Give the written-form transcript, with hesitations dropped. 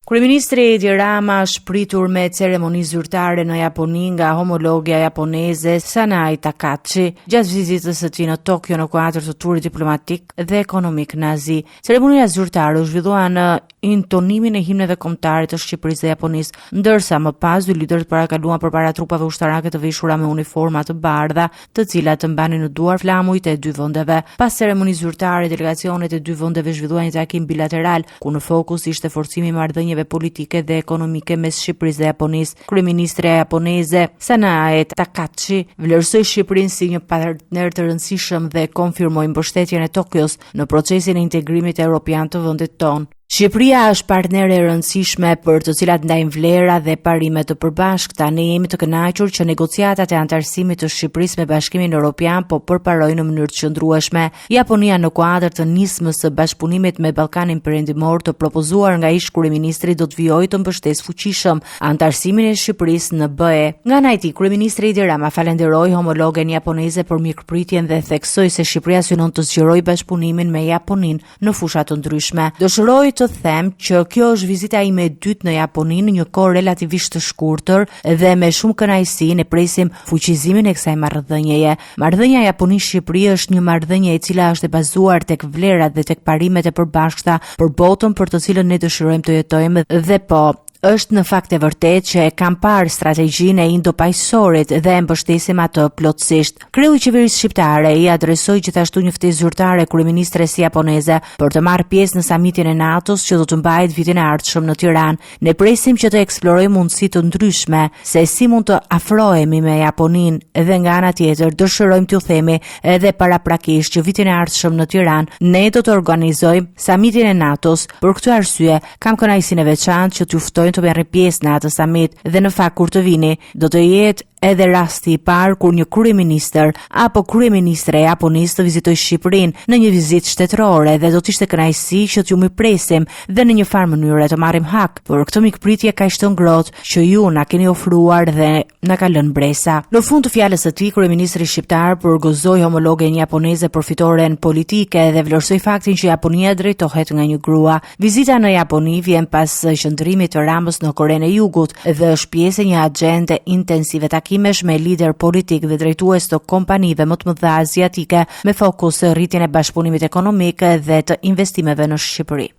Kryeministri Edi Rama është pritur me ceremoni zyrtare në Japoni nga homologja japoneze Sanae Takaichi gjatë vizitës së tij në Tokyo në kuadër të turit diplomatik dhe ekonomik në Azi. Ceremonia zyrtare u zhvillua në intonimin e himneve kombëtare të Shqipërisë dhe Japonisë, ndërsa më pas dy liderët parakaluan përpara trupave ushtarake të veshura me uniforma të bardha, të cilat mbanin në duar flamujt e dy vendeve. Pas ceremonisë zyrtare, delegacionet e dy vendeve zhvilluan një takim bilateral, ku në fokus ishte forcimi i marrëdhënieve politike dhe ekonomike mes Shqipërisë dhe Japonisë. Kryeministrja japoneze Sanae Takaichi vlerësoi Shqipërinë si një partner të rëndësishëm dhe konfirmoi mbështetjen e Tokios në procesin e integrimit europian të vendit tonë. Shqipëria është partnere e rëndësishme për të cilat ndajmë vlera dhe parime të përbashkëta. Ne jemi të kënaqur që negociatat e anëtarësimit të Shqipërisë me Bashkimin Europian po përparojnë në mënyrë të qëndrueshme. Japonia në kuadër të nismës së bashkëpunimit me Ballkanin Perëndimor të propozuar nga ish-kryeministri do të vijojë të mbështesë fuqishëm anëtarësimin e Shqipërisë në BE. Nga ana e tij, kryeministri Edi Rama falënderoi homologen japoneze për mikpritjen dhe theksoi se Shqipëria synon të zgjerojë bashkëpunimin me Japoninë në fusha të ndryshme. Dëshiroj të them që kjo është vizita ime e dytë në Japoni në një kohë relativisht të shkurtër dhe me shumë kënaqësi ne presim fuqizimin e kësaj marrëdhënieje. Marrëdhënia Japoni-Shqipëri është një marrëdhënie e cila është e bazuar tek vlerat dhe tek parimet e përbashkëta për botën për të cilën ne dëshirojmë të jetojmë dhe po Është në fakt e vërtetë që e kam parë strategjinë e Indo-Paqësorit dhe e mbështesim atë plotësisht. Kreu i qeverisë shqiptare i adresoi gjithashtu një ftesë zyrtare kryeministres japoneze për të marrë pjesë në samitin e NATO-s që do të mbahet vitin e ardhshëm në Tiranë. Ne presim që të eksplorojmë mundësi të ndryshme se si mund të afrohemi me Japoninë dhe nga ana tjetër dëshirojmë t'ju themi edhe paraprakisht që vitin e ardhshëm në Tiranë ne do të organizojmë samitin e NATO-s. Për këtë arsye, Kam kënaqësinë e veçantë që t'ju ftoj të merrni pjesë në atë samit dhe në fakt kur të vini, do të jetë edhe rasti i parë kur një kryeministër apo kryeministre e Japonisë të vizitojë Shqipërinë në një vizitë shtetërore dhe do të ishte kënaqësi që t'ju mirëpresim dhe në një farë mënyre të marrim hak për këtë mikpritje kaq të ngrohtë që ju na keni ofruar dhe na ka lënë mbresa. Në fund të fjalës së tij, kryeministri shqiptar përgëzoi homologen japoneze për fitoren politike dhe vlerësoi faktin që Japonia drejtohet nga një grua. Vizita në Japoni vjen pas qëndrimit të Ramës në Korenë e Jugut dhe është pjesë e një axhende intensive takimesh me liderë politikë dhe drejtues të kompanive më të mëdha aziatike me fokus rritjen e bashkëpunimit ekonomik dhe të investimeve në Shqipëri.